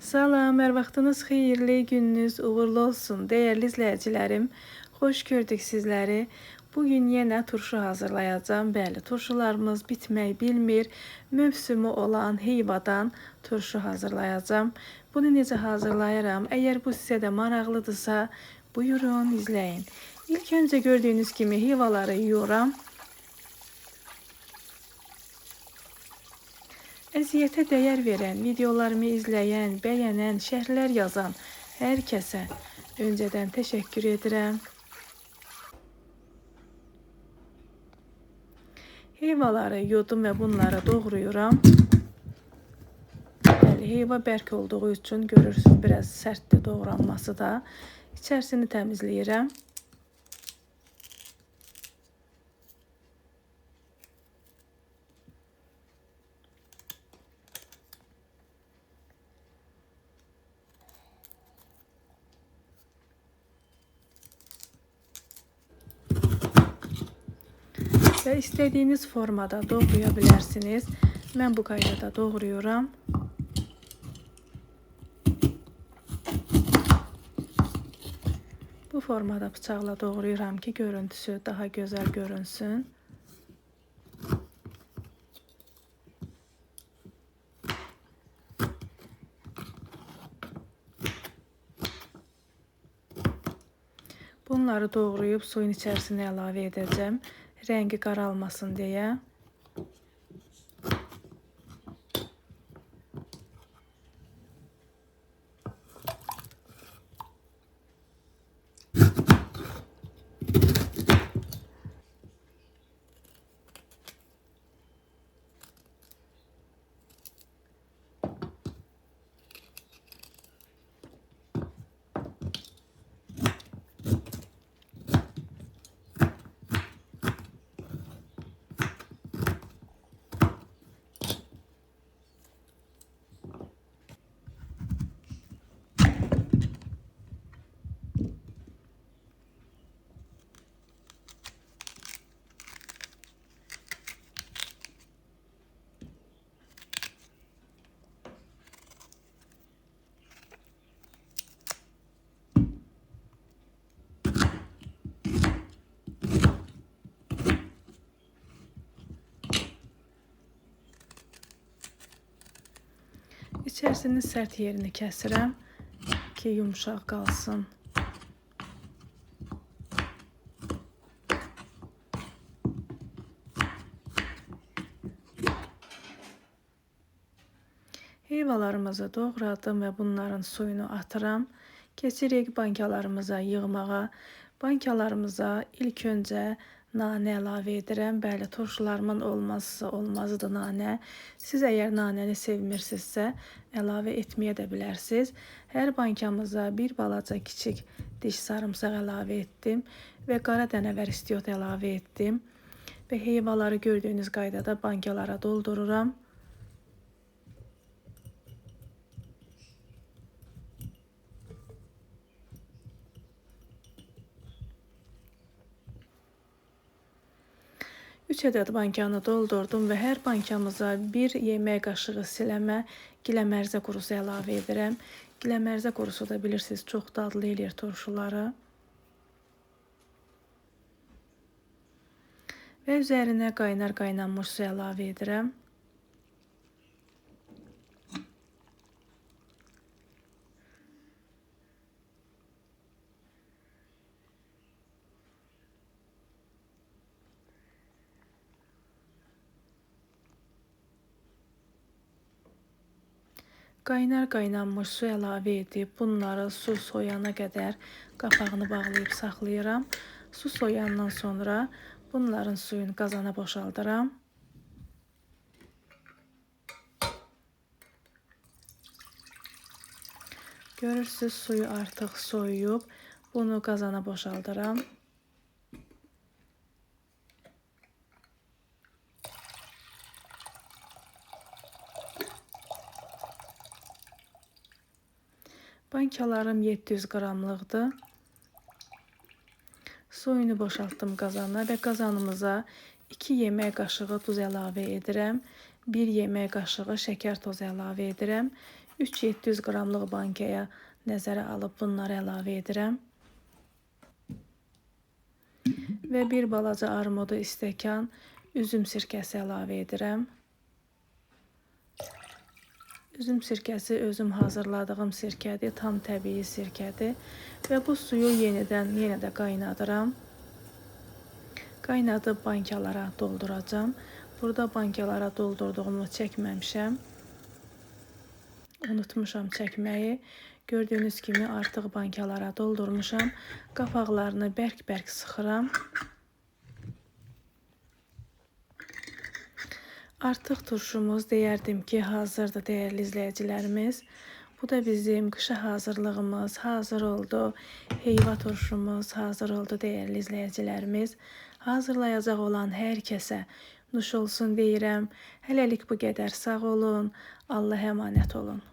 Salam, hər vaxtınız xeyirli, gününüz uğurlu olsun dəyərli izləyicilərim. Xoş gördük sizləri. Bugün yenə turşu hazırlayacağam. Bəli, turşularımız bitmək bilmir. Mövsümü olan heyvadan turşu hazırlayacağam. Bunu necə hazırlayıram? Əgər bu sizə də maraqlıdırsa, buyurun, izləyin. İlk öncə gördüyünüz kimi heyvaları yuyuram. Əziyyətə dəyər verən, videolarımı izləyən, bəyənən, şərhlər yazan hər kəsə öncədən təşəkkür edirəm. Heyvaları yudum və bunları doğrayıram. Bəli, heyva bərk olduğu üçün görürsünüz, biraz sərtdir doğranması da. İçərisini təmizləyirəm. Və istədiyiniz formada doğraya bilərsiniz. Mən bu qaydada doğrayıram. Bu formada bıçaqla doğrayıram ki, görüntüsü daha gözəl görünsün. Bunları doğrayıb suyun içərisinə əlavə edəcəm. Rəngi qaralmasın deyə. İçərisinin sərt yerini kəsirəm ki, yumşaq qalsın. Heyvalarımızı doğradım və bunların suyunu atıram. Keçirik bankalarımıza yığmağa. Bankalarımıza ilk öncə nanə əlavə edirəm. Bəli, turşularımın olmazsa olmazıdır nanə. Siz əgər nanəni sevmirsinizsə, əlavə etməyə də bilərsiniz. Hər bankamıza bir balaca kiçik diş sarımsaq əlavə etdim və qara dənəvər istiot əlavə etdim. Və heyvaları gördüyünüz qaydada bankalara doldururam. Üç ədəd bankanı doldurdum və hər bankamıza bir yemək qaşığı siləmə giləmərzə qurusu əlavə edirəm. Giləmərzə qurusu da bilirsiniz, çox dadlı eləyir turşuları. Və üzərinə qaynar qaynanmış su əlavə edirəm. Qaynar qaynanmış su əlavə edib bunları su soyana qədər qapağını bağlayıb saxlayıram. Su soyandan sonra bunların suyunu qazana boşaldıram. Görürsünüz, suyu artıq soyuyub. Bunu qazana boşaldıram. Bankalarım 700 qramlıqdır. Suyunu boşaltdım qazana və qazanımıza 2 yemək qaşığı duz əlavə edirəm. 1 yemək qaşığı şəkər tozu əlavə edirəm. 3700 qramlıq bankaya nəzərə alıb bunları əlavə edirəm. Və bir balaca armudu stəkan üzüm sirkəsi əlavə edirəm. Üzüm sirkəsi özüm hazırladığım sirkədir, tam təbii sirkədir. Və bu suyu yenidən yenə də qaynadıram. Qaynadıb bankalara dolduracağam. Burada bankalara doldurduğumu çəkməmişəm. Unutmuşam çəkməyi. Gördüyünüz kimi artıq bankalara doldurmuşam. Qapaqlarını bərk-bərk sıxıram. Artıq turşumuz deyərdim ki, hazırdır dəyərli izləyicilərimiz. Bu da bizim qışa hazırlığımız hazır oldu. Heyva turşumuz hazır oldu dəyərli izləyicilərimiz. Hazırlayacaq olan hər kəsə nuş olsun deyirəm. Hələlik bu qədər. Sağ olun. Allah əmanət olun.